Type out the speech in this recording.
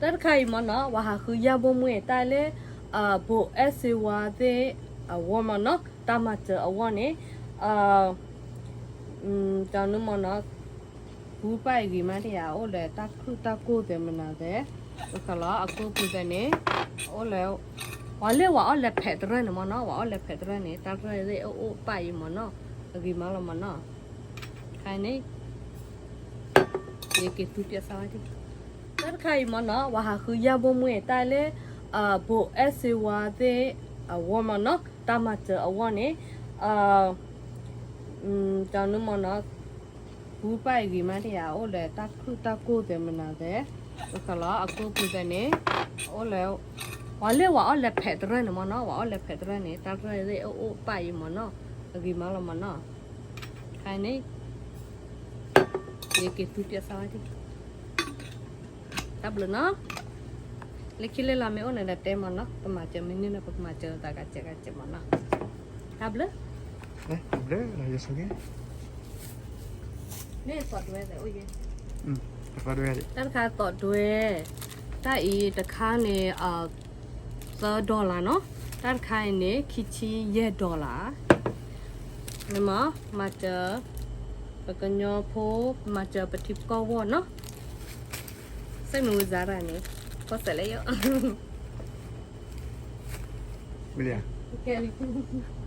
တၢ်တခါအံၤမ့ၢ်နီၤ ပှၤဟးဃုယၢ်ဘိၣ်မူတၢ်လၢ ဘိးအဲၣ်စ့ဝါသ့ၣ်အဂီၢ်မ့ၢ်နီၤ တၢ်မၤစၢၤအဂီၢ်န့ၣ် တၢ်န့ၣ်မ့ၢ်နီၤ ပူပၢ်အံၤဂ့ၤမးတယၤ အိၣ်ဒီးတၢ်ခုၣ်တၢ်ကိၢ်သဲးမနုၤသဲး ဘၣ်ဃးလီၤအကိၢ်ပူၤသဲးန့ၣ် အိၣ်လၢ ပှၤလၢပှၤအီၣ်လဲၤဖဲးတရၢၣ်န့ၣ်မ့ၢ်နီၤ ပှၤအီၣ်လဲၤဖဲးတရၢၣ်န့ၣ် တၢ်ရဲၣ်သ့ၣ်အိၣ်အိၣ်ပၢ်အံၤမ့ၢ်နီၤ အဂ့ၤမးလီၤမ့ၢ်နီၤ ခါန့ၣ် ယက့ၤသူပျဲစၢ်ဝဲဒၣ် တၢ်တခါအံၤမ့ၢ်နီၤ ပှၤဟးဃုယၢ်ဘိၣ်မူတၢ်လၢ ဘိးအဲၣ်စ့ဝါသ့ၣ်အဂီၢ်မ့ၢ်နီၤ တၢ်မၤစၢၤအဂီၢ်န့ၣ် တၢ်န့ၣ်မ့ၢ်နီၤ ပူပၢ်အံၤဂ့ၤမးတယၤ အိၣ်ဒီးတၢ်ခုၣ်တၢ်ကိၢ်သဲးမနုၤသဲး ဘၣ်ဃးလီၤအကိၢ်ပူၤသဲးန့ၣ် အိၣ်လၢ ပှၤလၢပှၤအီၣ်လဲၤဖဲးတရၢၣ်န့ၣ်မ့ၢ်နီၤ ပှၤအီၣ်လဲၤဖဲးတရၢၣ်န့ၣ် တၢ်ရဲၣ်သ့ၣ်အိၣ်အိၣ်ပၢ်အံၤမ့ၢ်နီၤ အဂ့ၤမးလီၤမ့ၢ်နီၤ ခါန့ၣ် ယက့ၤသူပျဲစၢ်ဝဲဒၣ် တၢ်ဘျုးနီၤ လၢခံလၢလီၤမ့ၢ်အိၣ်န့ၣ်ဒီးတဲမ့ၢ်နီၤ ပမၤစၢၤမ့ၢ်န့ၢ်န့ၣ် ပကမၤစၢၤသးကဲးကဲးမ့ၢ်နီၤ တၢ်ဘျုး တၢ်ဘျုး မ့ၢ်သီဒွဲၣ် တၢ်တခါသီဒွဲၣ် တၢ်အံၤတခါန့ၣ် သၢ dollar နီၤ တၢ်တခါအံၤန့ၣ် ခံဆံယဲၢ် dollar န့ၣ်မ့ၢ် မၤစၢၤ ပကညီဖိ မၤစၢၤပထံပကီၢ်အဂီၢ်နီၤ စဲးမုၢ်ဝံၤစါတၢ်န့ၣ် ကီၢ်စဲးလၢယိၤ မ့ၢ်လံ